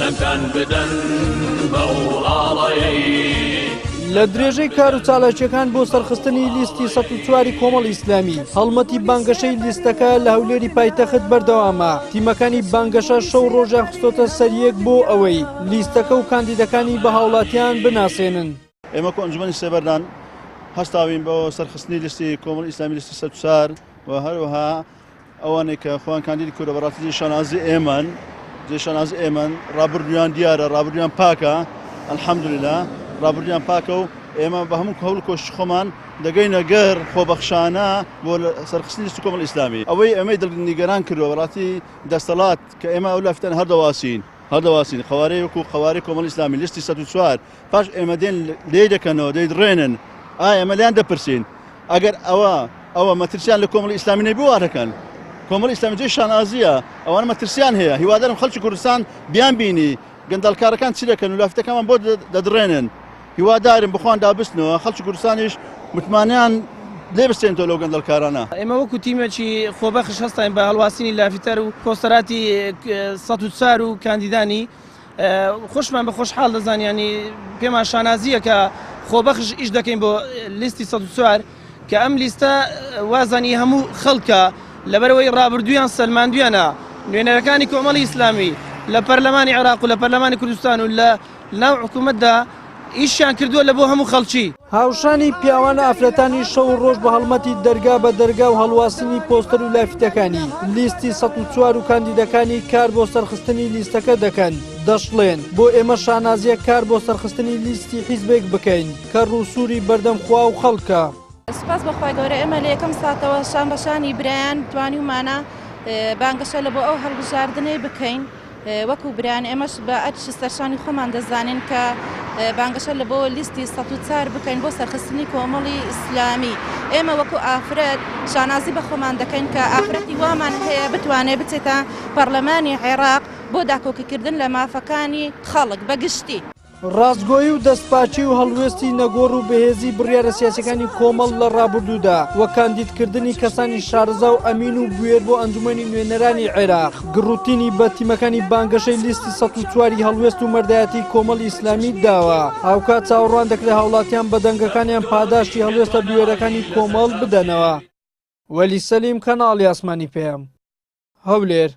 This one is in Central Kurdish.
دەنگتان بدەن بەو ئاڵایەی. لە درێژەی کار و چالاکییەکان بۆ سەرخستنی لیستی 104 ی کۆمەڵی ئیسلامی، هەڵمەتی بانگەشەی لیستەکە لە هەولێری پایتەخت بەردەوامە، تیمەکانی بانگەشە شەو ڕۆژیان خستۆتە سەریەک بۆ ئەوەی لیستەکە و کاندیدەکانی بە هاوڵاتیان بناسێنن. ئێمە وەکو ئەنجومەنی سێبەردان هەستاوین بۆ سەرخستنی لیستی کۆمەڵی ئیسلامی لیستی 104 و هەروەها ئەوانەی کە خۆیان کاندیدی کردووە بەڕاستی جێی شانازی ئێمەن جێی شانازی ئێمەن ڕابردوویان دیارە ڕابردوویان پاکە الحمدلله ڕابردوویان پاکە و ئێمە بە هەموو هەوڵ کۆشش خۆمان دەگەینە گەر خۆبەخشانە بۆ سەرخستنی لیستی کۆمەڵی ئیسلامی ئەوەی ئێمەی دڵنیگەران کردووە بەڕاستی دەستەڵات کە ئێمە ئەو لافتان هەردەواسین هەردەواسین قوارەی وەکو قوارەی کۆمەڵی ئیسلامی لیستی 104 پاش ئێمە دێن لێی دەکەنەوە دەیدڕێنن ئایا ئێمە لێیان دەپرسین ئەگەر ئەوە ئەوە مەترسیان لە کۆمەڵی ئیسلامی نەبوو وا دەکەن کۆمەڵی ئیسلامی جێی شانازیە ئەوانە مەترسیان هەیە هیوادارم خەڵکی کوردستان بیان بینی گەندەڵکارەکان چی دەکەن و لافتەکەمان بۆ دەدڕێنن هیوادارم بخوان دابستنەوە خەڵکی کوردستانیش متمانیان لێ بستێنتەوە لەو گەندەڵکارانە. ئێمە وەکو تیمێکی خۆبەخش هەستاین بە هەڵواسینی لافیتەر و پۆستەراتی 104 و کاندیدانی خۆشمان بە خۆشحاڵ دەزانین ینی پێمان شانازیە کە خۆبەخش ئیش دەکەین بۆ لیستی 104 کە ئەم لیستە وازانی هەموو خەڵکە لەبەرەوەی ڕابردویان سەلماندویانە نوێنەرەکانی کۆمەڵی ئیسلامی لە پەرلەمانی عێراق و لە پەرلەمانی کوردستان و لە ناو حکوومەتدا ئیشیان کردووە لە بۆ هەموو خەڵکی. هاوشانی پیاوان ئافرەتانی شەو و ڕۆژ بە هەڵمەتی دەرگا بە دەرگا و هەڵواسینی پۆستەر و لافیتەکانی لیستی 104 و کاندیدەکانی کار بۆ سەرخستنی لیستەکە دەکەن، دەشڵێن، بۆ ئێمە شانازییە کار بۆ سەرخستنی لیستی حیزبێک بکەین کە ڕووسووری بەردەم خوا و خەڵکە. سوپاس بۆ خوای گەورە ئێمە لە یەکەم ساتەوە شان بە شانی برایان توانیومانە بانگەشە لە بۆ ئەو هەڵبژاردنەی بکەین. وەکو برایان ئێمەش بە ئەرکی سەرشانی خۆمان دەزانین کە بانگەشە لە بۆ لیستی 104 بکەین بۆ سەرخستنی کۆمەڵی ئیسلامی ئێمە وەکو ئافرەت شانازی بە خۆمان دەکەین کە ئافرەتی وامان هەیە بتوانێت بچێتە پەرلەمانی عێراق بۆ داکۆکیکردن لە مافەکانی خەڵک بە گشتی. ڕاستگۆیی و دەستپاکی و هەڵوێستی نەگۆڕ و بەهێزی بڕیارە سیاسیەکانی کۆمەڵ لە ڕابردوودا و کاندیدکردنی کەسانی شارەزا و ئەمین و بوێر بۆ ئەنجومەنی نوێنەرانی عێراق گڕوتینی بە تیمەکانی بانگەشەی لیستی 104 ی هەڵوێست و مەردایەتی کۆمەڵی ئیسلامی داوە. هاوکات چاوەڕوان دەکرێت هاوڵاتیان بە دەنگەکانیان پاداشتی هەڵوێستە بوێرەکانی کۆمەڵ بدەنەوە. وەلی سەلیم، کەناڵی ئاسمانی پەیام، هەولێر.